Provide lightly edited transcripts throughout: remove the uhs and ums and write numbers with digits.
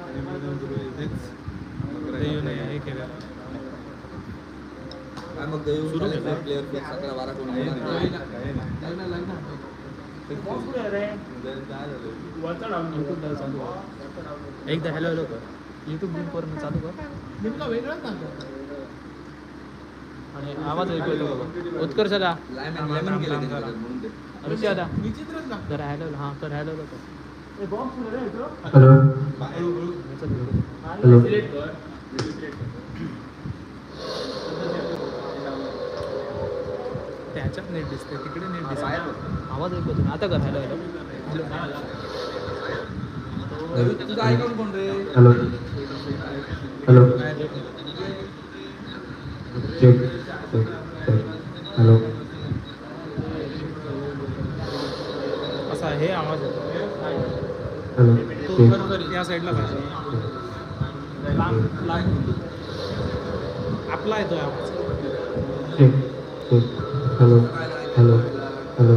आणि मी दोन इथेच. ते येऊन हे केलं. काय मग सुरू केलं. प्लेअर फिक्स 11-12 कोण होणार नाही. यूट्यूब चालू कर एकदा. हॅलो हॅलो कर. यूट्यूब लिंक वर चालू कर. आणि आवाज ऐकू येतो का बघ. उत्कर्ष दा. लायमन लेमन केले त्यांनी त्याच्यात म्हणून ते. ऋषी दादा, जरा हॅलो, हां कर. हॅलो हॅलो कर. हॅलो. हॅलो. त्याच्यात नेट दिसते, तिकडे नेट दिसते. आवाज ऐकू येतो ना? आता कर. Hello hello hello. तुझा अकाउंट कोण रे? Hello hello, check check check, hello. असा हे आवाज येतो. हॅलो. तो चेक. कर कर, या साईडला पाहिजे. लांब लांब आपला येतोय आवाज. Check check, hello hello hello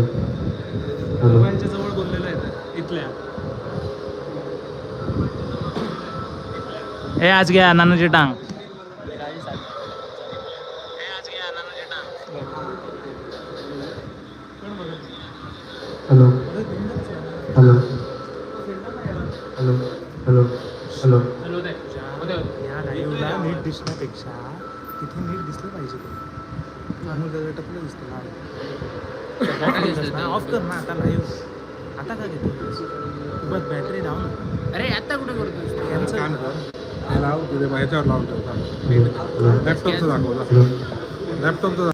hello. मोबाईलच्या जवळ बोललेलं आहे इथल्या. हे आज घ्या नानाची टांग. Hello hello hello hello hello. या लाईव्हला नीट दिसण्यापेक्षा तिथे नीट दिसलं पाहिजे. ते त्याचं टपलं दिसतं लाल. ऑफ कर ना आता लाईव्ह. आता का घेतो? बस, बॅटरी डाऊन. अरे, आता कुठे करतोस? कॅन्सल. काम कर, हे लाव तुझ्या ह्याच्यावर लावून ठेव. हॅलो. लॅपटॉपचं दाखव. हॅलो. लॅपटॉपचं.